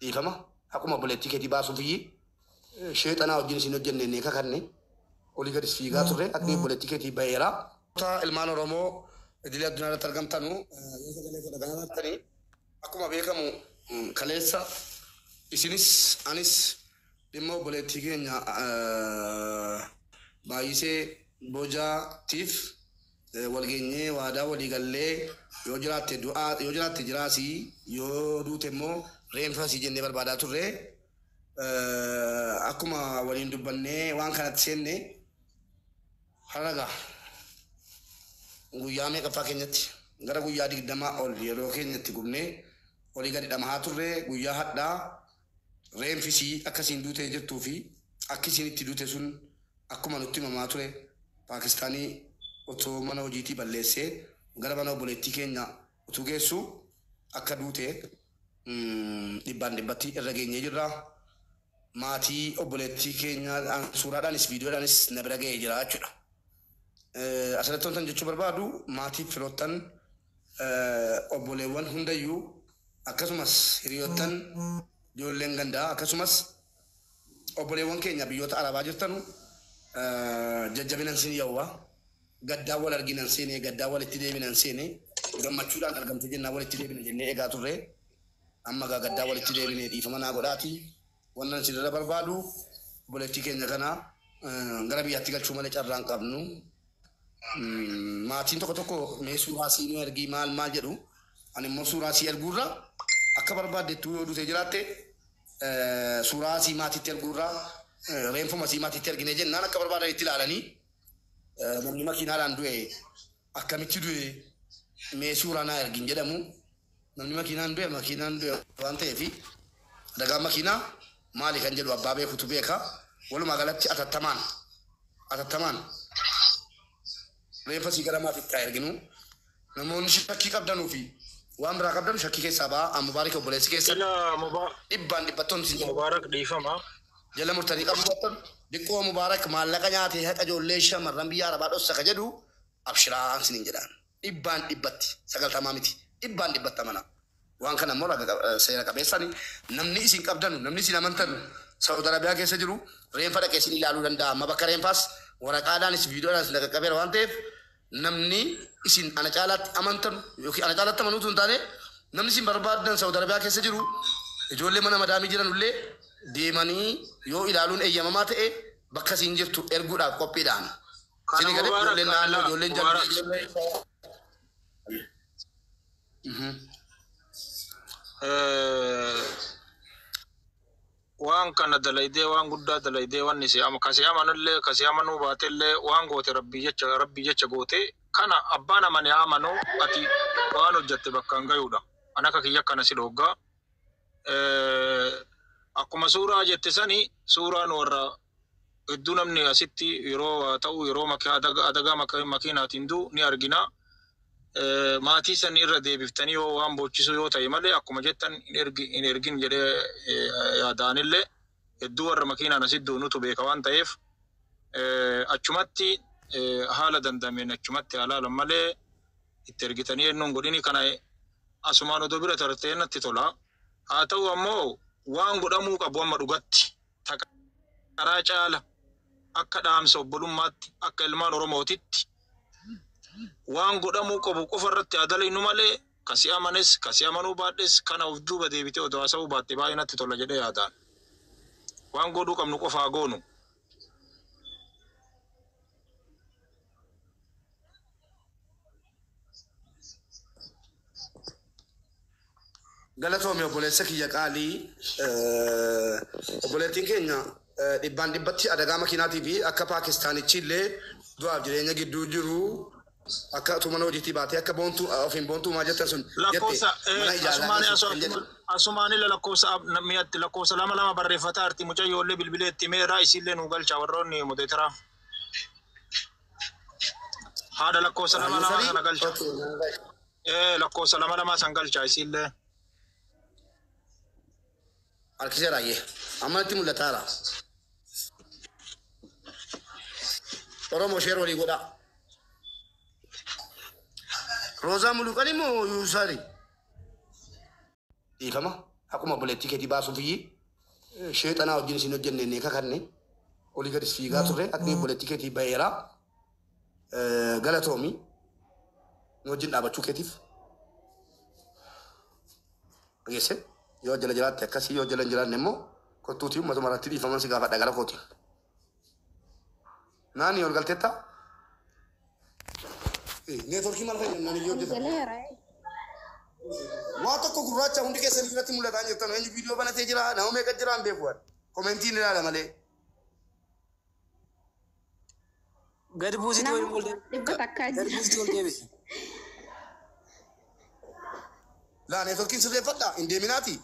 Dhiifama haquma obboleettii keetii baasuufiyyi sheexanaa wajjin isin hojjenne inni kakanne olii gadi fiigaa turre haqni obboleettii keetii ba'eera. Ilmaan Oromoo idilee addunyaa irratti argamtanu yoo sagalee godhatanii akkuma beekamu kaleessa isinis anis dhimma obboleettii keenya baay'isee bojaatiif walgeenyee waadaa walii gallee yoo jiraatte du'aa yoo jiraatte jiraasii yoo duute immoo reenfasii jennee barbaadaa turre akkuma waliin dubbannee waan kanatti seenne har'a guyyaa meeqaffaa keenyatti gara guyyaa 20 ol yeroo keenyatti gubnee olii gadi dhamahaa turre guyyaa hadhaa reenfisii akkasiin duutee jirtuu fi akkasiin itti duute sun akkuma nutti himamaa ture Paakistaanii otoo mana hojiitii balleessee gara mana obboleettii keenya utuu geessu akka duute dhibbaan dhibbatti irra geenyee jirra. Maatii obboleettii keenya suuraadhaanis viidiyoodhaanis na bira ga'ee jira jechuudha. Asirratti wantan jechuu barbaadu maatii firoottan obboleewwan hundayyuu akkasumas hiriyoottan ijoolleen gandaa akkasumas obboleewwan keenya biyyoota arabaa jirtanu jajjabinan sin yawwa gaddaa wal arginan seene gaddaa walitti deebinan seene gammachuudhaan argamte jennaa walitti deebina jennee eegaa turre amma gaa gaddaa walitti deebinee dhiifama naa godhaati wannan sirra barbaadu obboleettii keenya kana gara biyyaatti galchuu malee carraan qabnu. Maatiin tokko tokko mee suuraa sii nu ergii maal maal jedhu ani immoo suuraa sii erguurra akka barbaadettu yoo duute jiraatte suuraa sii maatiitti erguurra reenfuma sii maatiitti ergine jennaan akka barbaadanitti ilaalanii namni makiinaadhaan du'e akkamitti du'e mee suuraa naa ergin jedhamu namni makiinaan du'e makiinaan du'e waan ta'eef adagaan makiinaa maali kan jedhu abbaa beekutu beeka walumaa galatti atattamaan atattamaan reenfa sii gara maatiitti haa erginu namoonni shakkii qabdanuu fi waan biraa qabdanu shakkii keessaa ba'a Mubaarak obboleessi keessa dhibbaan dhibbattoon isin Mubaarak dhiifama. Jala murtanii qabu battan diqqoo Mubaarak maallaqa nyaatee haqa ijoollee shamarran biyya arabaa dhossa ka jedhu abshiraan sinin jedhaan dhibbaan dhibbatti 90 miti dhibbaan dhibbatti amana waan kana immoo raga seera qabeessani namni isin qabdanu namni isin amantanu Saudi Arabiyaa keessa jiru reenfa dhaqee isin ilaaluu danda'a amma bakka reenfaas waraqaadhaanis viidiyoodhaanis na qaqqabeera waan ta'eef namni isin ana caalaatti amantanu yookiin ana caalaatti amanuutu hin taane namni isin barbaaddan Saudi Arabiyaa keessa jiru ijoollee mana madaamii jiran illee deemanii yoo ilaaluun eeyyamamaa ta'e bakka isin jirtu erguudhaaf qophiidhaan. Kana Isin galee Mubaarak ijoolleen naannoo ijoolleen Mubaarak. Waan kana dalaydee waan guddaa dalaydee wanni si ama kasi amanullee kasi amanuu baatellee waan goote rabbii jecha goote kana abbaan amane amanuu ati waan hojjatte bakka hin gayuudha. An akka kiyya kana si dhoggaa. Akkuma suuraa jette sani suuraan warra hedduu namni asitti yeroo waa ta'u yeroo adagaa makiinaatiin du'u ni argina. Maatii san irra deebiftanii yoo waan boochisuu yoo ta'e malee akkuma jettan hin ergin jedhee yaadaanillee hedduu warra makiinaan asitti du'u nutu beeka waan ta'eef achumatti haala dandameen achumatti halaalan malee itti ergitanii ennuun godhini kana asumaan odoo bira tartee natti tola. Haa ta'u ammoo waan godhamuu qabu amma dhugatti karaa caala akka dhaamsa obbolummaatti akka ilmaan Oromootitti waan godhamuu qabu qofa irratti adalaynu malee kasi amanes kasi amanuu baadhes kana of duuba deebitee odoo haasa'uu baatte baay'ee natti tola jedhee yaadaan. Waan godhuu qabnu qofa haa goonu. Galatoomi obboleessa kiyya qaalii obboleettiin keenya dhibbaan dhibbatti adagaa makiinaatii fi akka Paakistaanichi illee du'aaf jireenya gidduu jiru akka utuu mana hojiitii baatee akka boontuu ofiin boontuu maa jettan sun jette Lakkoofsa mana ijaaraa asumaani geessu kan jedhe. asumaani lakkoofsa mi'atti lakkoofsa lama lama barreeffataa jirti mucayyoollee bilbilee itti meeraa isiillee nuu galcha warroonni moteetiraa. Haadha lakkoofsa lama lama Yuusarii sana galcha. Lakkoofsa lama lama san galcha isiillee. Harkisee raayyee amma natti mul'ataara. Oromoo sheer walii godhaa. Roozaa Muluqan immoo Yuusarii. Dhiifama Haquma obboleettii keetii baasuufiyyi sheexanaa wajjin isin hojjenne ni kakanne olii gadi fiigaa turre haqni obboleettii keetii ba'eera. Galatoomi nu wajjin dhaabachuu keetiif. Dhageesse yoo jala jiraatte akkasii yoo jala hin jiraanne immoo kottuutii uummatuma irratti dhiifaman si gaafadha gara kootiin. Naani ol galteetta? Neetworkii maal fayyadamnaan iyyuu hojjeta? Galeera. Waa tokko gurraacha hundi keessan irratti mul'ataa jirtan eenyu viidiyoo banatee jira nama meeqa jira hin beeku ani. Komentiin ilaala malee. Gadi buusitii Nama waliin ol deebisi. dhibba takkaa Gadi jira. buusitii ol deebisi. Laa neetworkiin sirreeffadha hin deeminaati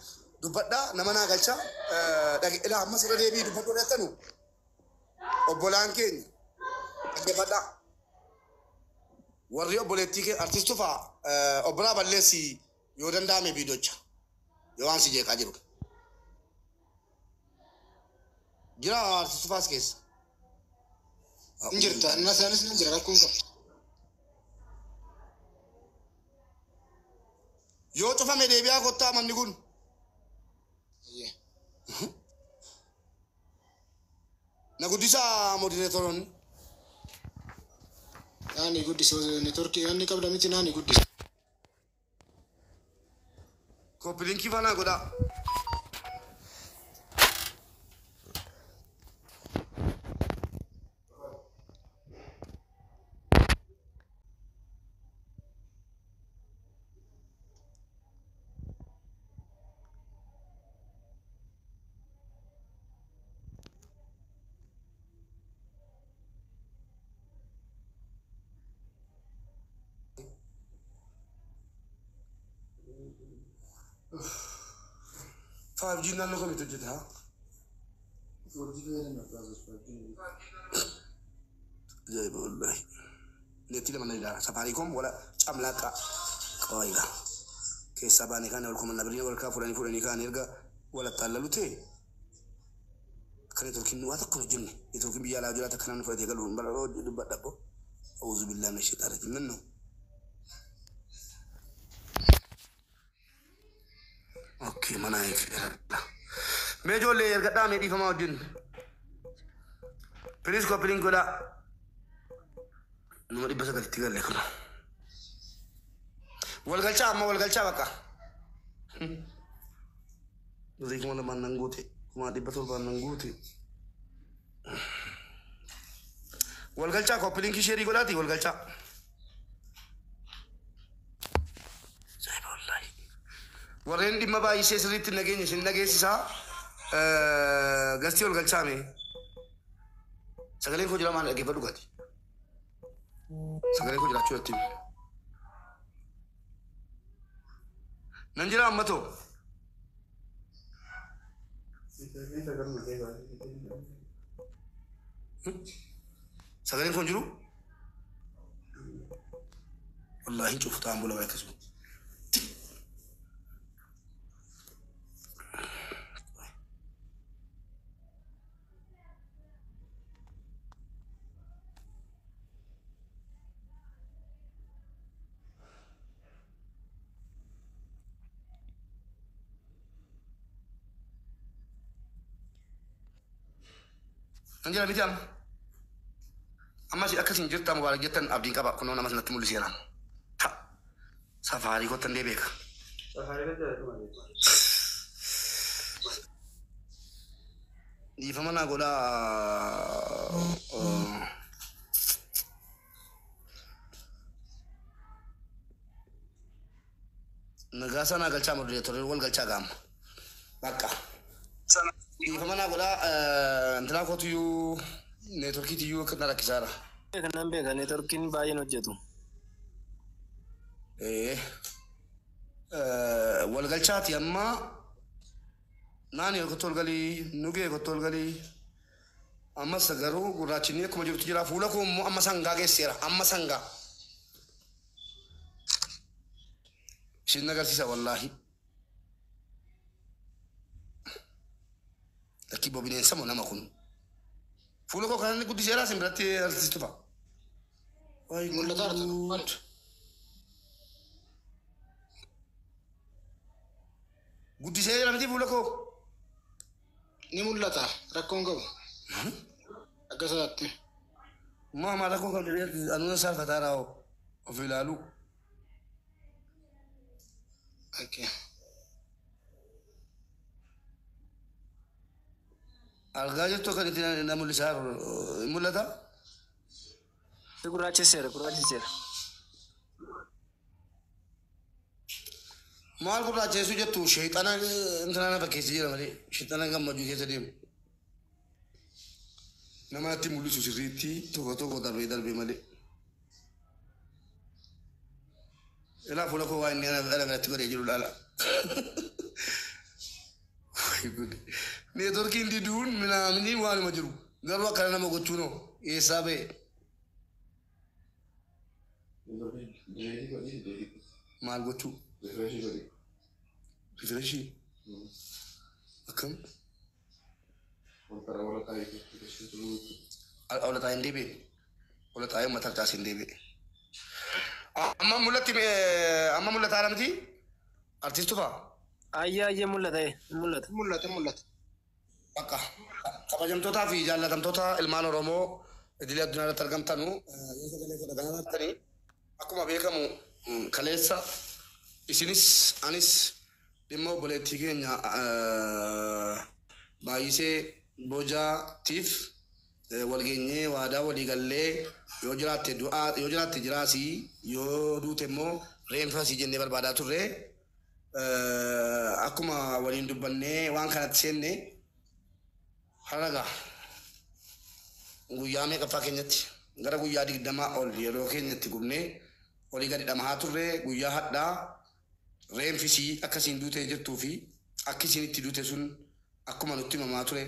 dubbadhaa nama naa galcha ilaa ammas irra deebii dubbadhu dheettanu obbolaan keenya dhaggeeffadhaa. Warri obboleettii kee artistuu fa'a obbolaa balleessi yoo danda'ame viidiyocha yoo waan si jeeqaa jiru. Jira artistuu fa'as keessa. Hin jirta. Inna isaanis ni jira rakkoon qabu. Yoo cufame deebi'aa kottaa manni kun. Ayyee. Na guddisaa modireetoroonni. Naani guddisi neetworkii inni qabda miti naani guddisi. Koppilinkii fanaa godhaa. Five G naannoo kamitti hojjeta haa? Ajaa'iba wallaahi. Neetti lama na ilaala. Safaariikoom wala camlaaqa qabaayidha. Keessaa baanee kaan ol kuma birrii wal kaa fuudhanii fuudhanii kaan erga walattaallalu ta'e akka neetworkiin waa tokko hin hojjenne. Neetworkiin biyya alaa jiraata akka namni fudhatee galu hin bara dubbadha abbo. Auzu billaahi mina shayxaani rajiim. Minnu. Okay, mana eeggadha. Mee ijoollee ergadhaa mee dhiifamaa wajjin. Piliis koppiliin godhaa. Nama 900tti galle kun. Walgalchaa amma walgalchaa bakka. Birrii 2,000 nan guute. 700,000 nan guute. Walgalchaa koppiliinkii sheerii godhaati walgalchaa. Ajaa'iba wallaahi. Warreen dhimma baay'isee sirriitti nageenya isin dhageessisaa gastii walgalchaa mee. Sagaleen koo jira maal dhaggeeffadhu gaati. Sagaleen koo jiraachuu irratti. Nan jira amma too. Sagaleen koo hin jiru? Wallaahi hin cufu ta'an bula akkasuma. Nan jira miti amma. Ammas akkasin jirta mubaarak jettan abdiin qaba kunoo nama sanatti mul'iseera. Ta safaarii kottan dee beeka. Dhiifama naa godhaa. Nagaasaa naa galchaa modereetorri wal galchaa gaama. Bakka. Dhiifama naa godhaa intalaa kootiyyuu neetworkiitiyyuu akka na rakkisaadha. Kanan beeka neetworkiin baay'een hojjetu. Wal galchaati amma naani kottu ol galii nugee kottu ol galii ammas garuu gurraachinni akkuma jirtu jira fuula koo immoo amma sangaa geesseera amma sangaa. Isin agarsiisa wallaahi. Lakkii boo bineensa moo nama kun. Fuula koo kan inni guddiseera isin biratti artistu fa'a. Mul'ataa jirta. Guddisee jira miti fuula koo. Ni mul'ata rakkoon qabu. Akka isaatti. Maa maal rakkoo qabdu anuuna saalfataa raawoo of ilaalu. Okay. Argaa jirtu kan itti na mul'isaa jiru hin mul'ata? Gurraachiseera gurraachiseera. Maal gurraacheessuu jettu sheexana intana na fakkeessee jira malee sheexana gammachuu keessa deemu. Nama natti mul'isu sirriitti tokko tokko darbee darbee malee. Ilaa fuula koo waa inni ana biratti godhee jiru laala. Neetworkiin diduun minaamini waanuma jiru. Garuu akkana nama gochuunoo eessaa ba'e. Maal gochuu? Rifreeshii. Akkam? Ola taa'ee hin deebi'e. Ola taa'ee uummata harcaasee hin deebi'e. Amma mul'atti amma mul'ataa miti? Artiist Tufaa? Ayyee ayyee mul'ata mul'ata. Mul'ata mul'ata. Bakka kabajamtootaa fi jaallatamtoota ilmaan Oromoo idilee addunyaa irratti argamtanu yoo sagalee fudhatan argtanii akkuma beekamu kaleessa isinis anis dhimma obboleettii keenya baay'isee bojaatiif walgeenyee waadaa walii gallee yoo jiraatte du'aa yoo jiraatte jiraasii yoo duute immoo reenfasii jennee barbaadaa turre akkuma waliin dubbannee waan kanatti seenne har'a guyyaa meeqaffaa keenyatti gara guyyaa 20 ol yeroo keenyatti gubnee olii gadi dhamahaa turre guyyaa hadhaa reenfisii akkasiin duutee jirtuu fi akkasiin itti duute sun akkuma nutti himamaa ture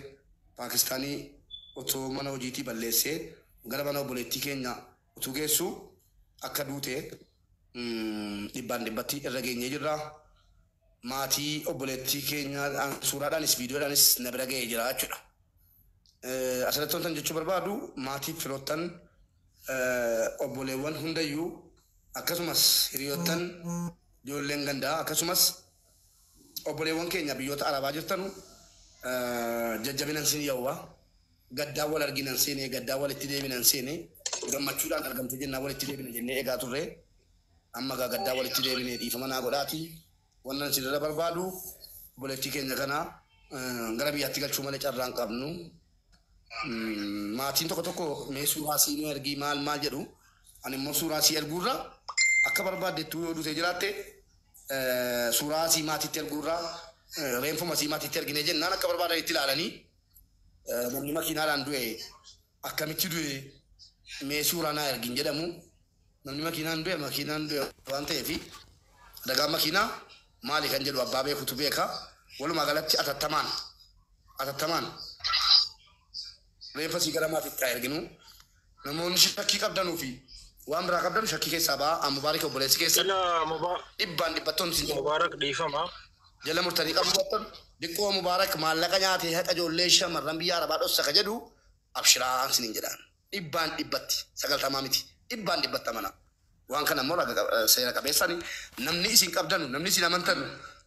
Paakistaanii otoo mana hojiitii balleessee gara mana obboleettii keenya utuu geessu akka duute dhibbaan dhibbatti irra geenyee jirra. Maatii obboleettii keenya suuraadhaanis viidiyoodhaanis na bira ga'ee jira jechuudha. Asirratti wantan jechuu barbaadu maatii firoottan obboleewwan hundayyuu akkasumas hiriyoottan ijoolleen gandaa akkasumas obboleewwan keenya biyyoota arabaa jirtanu jajjabinan sin yawwa gaddaa wal arginan seene gaddaa walitti deebinan seene gammachuudhaan argamte jennaa walitti deebina jennee eegaa turre amma gaa gaddaa walitti deebinee dhiifama naa godhaati wannan sirra barbaadu obboleettii keenya kana gara biyyaatti galchuu malee carraan qabnu. Maatiin tokko tokko mee suuraa sii nu ergii maal maal jedhu ani immoo suuraa sii erguurra akka barbaadettu yoo duute jiraatte suuraa sii maatiitti erguurra reenfuma sii maatiitti ergine jennaan akka barbaadanitti ilaalanii namni makiinaadhaan du'e akkamitti du'e mee suuraa naa ergin jedhamu namni makiinaan du'e makiinaan du'e waan ta'eef dagaan makiinaa maali kan jedhu abbaa beekutu beeka walumaa galatti atattamaan atattamaan reenfa sii gara maatiitti haa erginu namoonni shakkii qabdanuu fi waan biraa qabdanu shakkii keessaa ba'a Mubaarak obboleessi keessa dhibbaan dhibbattoon isin Mubaarak dhiifama. Jala murtanii qabu battan diqqoo Mubaarak maallaqa nyaatee haqa ijoollee shamarran biyya arabaa dhossa ka jedhu abshiraan sinin jedhaan dhibbaan dhibbatti 90 miti dhibbaan dhibbatti amana. Waan kana immoo seera qabeessani namni isin qabdanu namni isin amantanu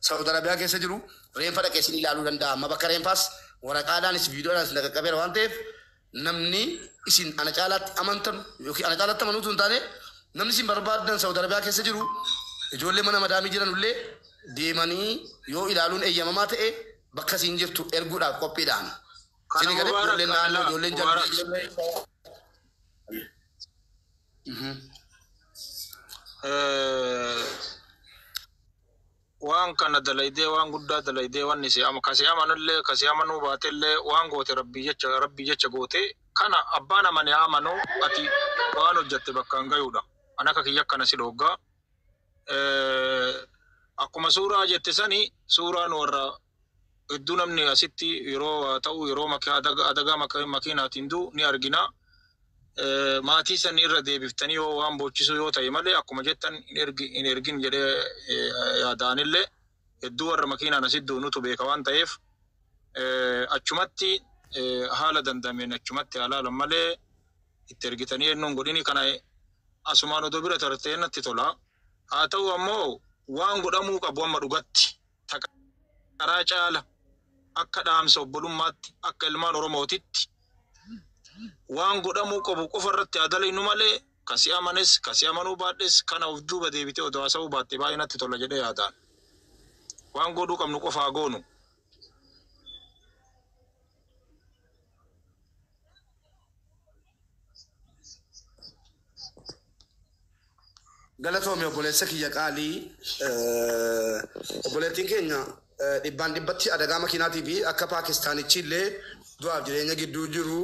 Saudi Arabiyaa keessa jiru reenfa dhaqee isin ilaaluu danda'a. Amma bakka reenfaas waraqaadhaanis viidiyoodhaanis na qaqqabeera waan ta'eef namni isin ana caalaatti amantanu yookiin ana caalaatti amanuutu hin taane namni isin barbaaddan Saudi Arabiyaa keessa jiru ijoollee mana madaamii jiran illee deemanii yoo ilaaluun eeyyamamaa ta'e bakka isin jirtu erguudhaaf qophiidhaan. Kana Isin galee Mubaarak ijoolleen naannoo ijoolleen Mubaarak. jalli. Waan kana dalaydee waan guddaa dalaydee wanni si ama kasi amanullee kasi amanuu baatellee waan goote rabbii jecha goote kana abbaan amane amanuu ati waan hojjatte bakka hin gayuudha. An akka kiyya akkana si dhoggaa. Akkuma suuraa jette sani suuraan warra hedduu namni asitti yeroo waa ta'u yeroo adagaa makiinaatiin du'u ni argina. Maatii san irra deebiftanii yoo waan boochisuu yoo ta'e malee akkuma jettan hin ergin jedhee yaadaanillee hedduu warra makiinaan asitti du'u nutu beeka waan ta'eef achumatti haala dandameen achumatti halaalan malee itti ergitanii ennuun godhini kana asumaan odoo bira tartee natti tola. Haa ta'u ammoo waan godhamuu qabu amma dhugatti. Karaa caala akka dhaamsa obbolummaatti, akka ilmaan Oromootitti, waan godhamuu qabu qofa irratti adalaynu malee, kasi amanes kasi amanuu baadhes, kana of duuba deebitee odoo haasa'uu baatte baay'ee natti tola jedhee yaadaan. Waan godhuu qabnu qofaa goonu. Galatoomi obboleessa kiyya qaalii. Obboleettiin keenya dhibbaan dhibbatti adagaa makiinaatii fi akka Paakistaanichi illee du'aaf jireenya gidduu jiru,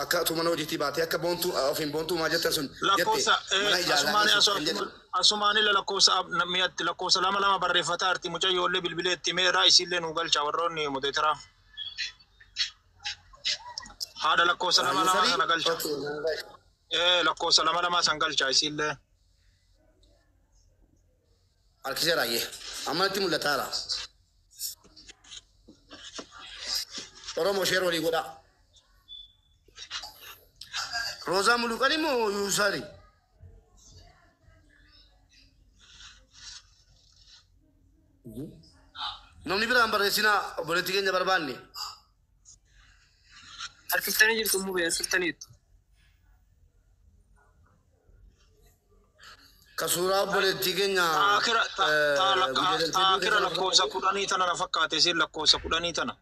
akka utuu mana hojiitii baatee akka boontuu ofiin boontuu maa jettan sun jette Lakkoofsa mana ijaaraa asumaani keessatti kan jedhe. Asumaani lakkoofsa mi'atti lakkoofsa lama lama barreeffataa jirti mucayyoollee bilbilee itti meeraa isiillee nuu galcha, warroonni moteetiraa. Haadha lakkoofsa lama lama Sadii? sana galcha. Lakkoofsa lama lama san galcha isiillee. Harkisee raayyee. Amma natti mul'ataara. Oromoo, share walii godhaa. Roozaa Muluqani moo Yuusaari? Namni biraan barreessinaa, obboleettii keenya barbaanne. Harkiftanii jirtu mubee, harkiftaniitu. Ka suuraa obboleettii keenya Taakira taakira lakkoofsa 10 tana na fakkaate, isiin lakkoofsa 10 tana.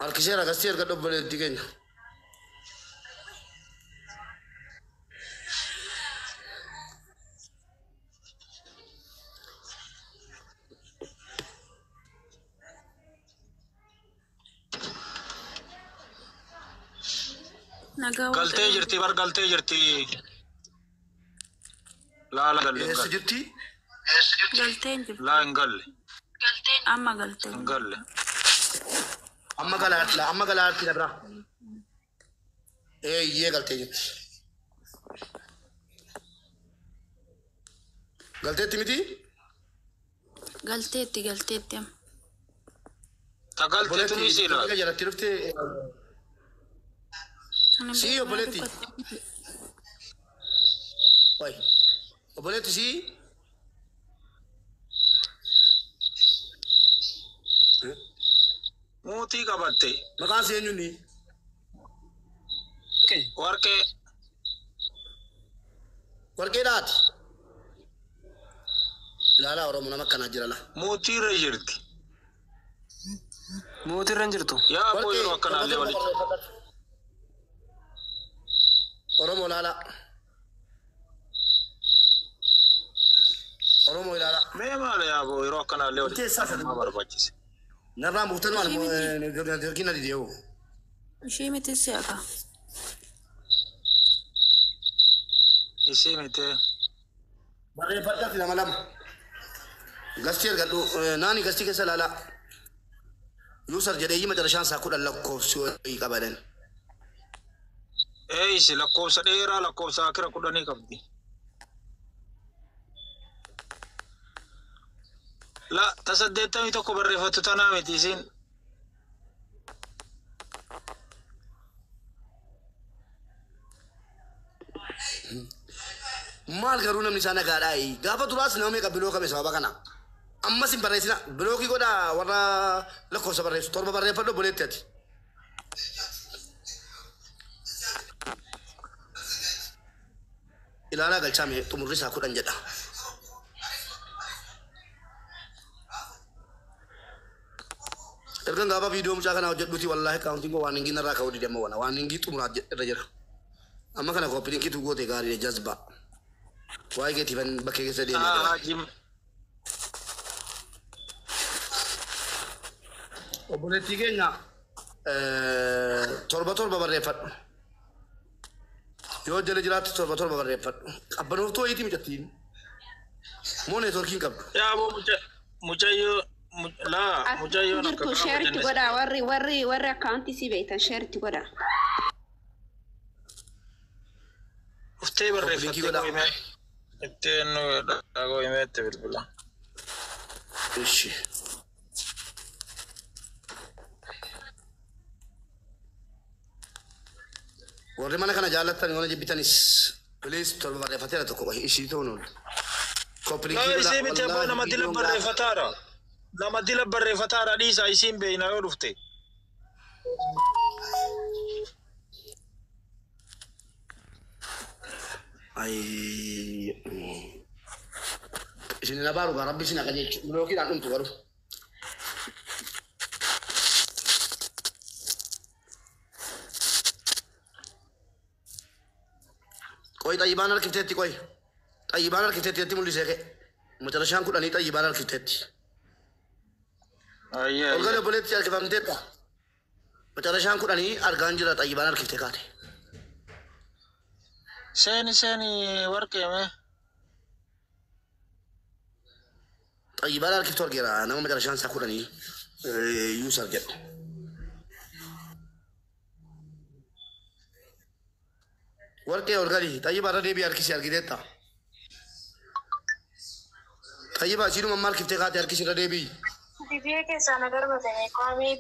Harkiseera, akkasitti ergadhu obboleettii keenya. Nagaa Galtee Waaqayyoo. jirti bar, galtee jirti. Laala galle hin Eessa galle. jirti? Galtee hin jirtu. Laa, hin galle. Amma galtee. Hin galle. Amma galaatti, amma galaatti dabra. Eeyyee, galtee jirti. Galteetti miti? Galteetti, galteetti amma. Ta galtee tuni isii Obboleetti ilaali. jalatti dhuftee Ani Sii beekaa obboleetti. dubbatte. Wai. Obboleetti sii? Muutii qabatte. Maqaan si eenyuuni? Okay. Warqee. Warqeedhaati. Ilaalaa, Oromoo, nama akkanaa jira la. Muutii irra jirti. Mootii irra hin jirtu. Yaa abboo, yeroo akkanaallee walitti. Oromoo, ilaalaa. Oromoo, ilaalaa. Mee maali yaa abboo, yeroo akkanaallee walitti. Keessaa sana. Nama barbaachise. Narraa muuftan maal networkiin na dideewu. Ishee miti si'aqa. Isii mitee. Barreeffadhaati lama lama. Gastii ergadhu naani, gastii keessa ilaalaa. User jedhee macarashaan isaa 10 lakkoofsi wayii qabadan. Eeyisi, lakkoofsa dheeraa, lakkoofsa akira 10 qabdi. La ta 81 barreeffattu tanaa miti isiin. Maal garuu namni isaa nagaadhaa? Gaafa duraas nama meeqa block kame sababa kana. Ammas hin barreessina. Block godhaa warra lakkoofsa barreessu. 7 barreeffadhu obboleetti ati. Ilaalaa, galchaa mee, xumurri isaa 10 jedha. Ergan gaafa viidiyoo mucaa kanaa hojjedhuuti, wallaahi accountiin koo waan hingi narraa ka'uu dide, amma wana waan hingi xumuraa irra jira. Amma kana copy linkiitu goote gaariidha, jazbaa. Waa'ee keetiifan bakkee keessa deemee jira. Obboleettii keenya, 7 7 barreeffadhu. Yoo jala jiraatte 7 7 barreeffadhu. Qabbanooftuu wayiitii mucattiin. Moo networkiin qabdu? Yaa aboo, mucayyoo laa mucayyoon akka Jirtu gaafa share itti jenne godhaa, warri account sii beektan share itti godhaa. Dhuftee Copy link barreeffattee godhaa. qo'imee ittiin nu qo'imee itti bilbila. Ishi. Warri mana kana jaallattan, yoo na jibbitanis, please, 7 barreeffateera, tokko qohi ishii ta'uun oolu. Copy link godhaa. Isii miti abboo Wallaahi nama dila viidiyoon gaafa. barreeffataara. Nama dila barreeffataara dhiisaa isiin beeyna yoo dhufte. Ay. Isin hin abaaru gaa rabbi isin haqa jechuudha. Bilookiidhaan dhumtu garuu. Qoy xayyibaan harkifteetti qoy. Xayyibaan harkifteetti natti mul'isee ka'e. Macarashaan kudhanii xayyibaan harkifteetti. Ayyee Olga ayyee. obboleetti harkifamteetta. Macarashaan kudhanii argaan jira xayyibaan harkiftee kaate. Seeni seeni warqee mee. Xayyibaan harkiftu argeera nama macarashaan isaa kudhanii yuusar jedhu. Warqee ol gali xayyibaa irra deebii harkisii argiteetta. Xayyibaa isiinuma amma harkiftee kaate harkisii irra deebii. Biyya keessaa na darbatanii qaamii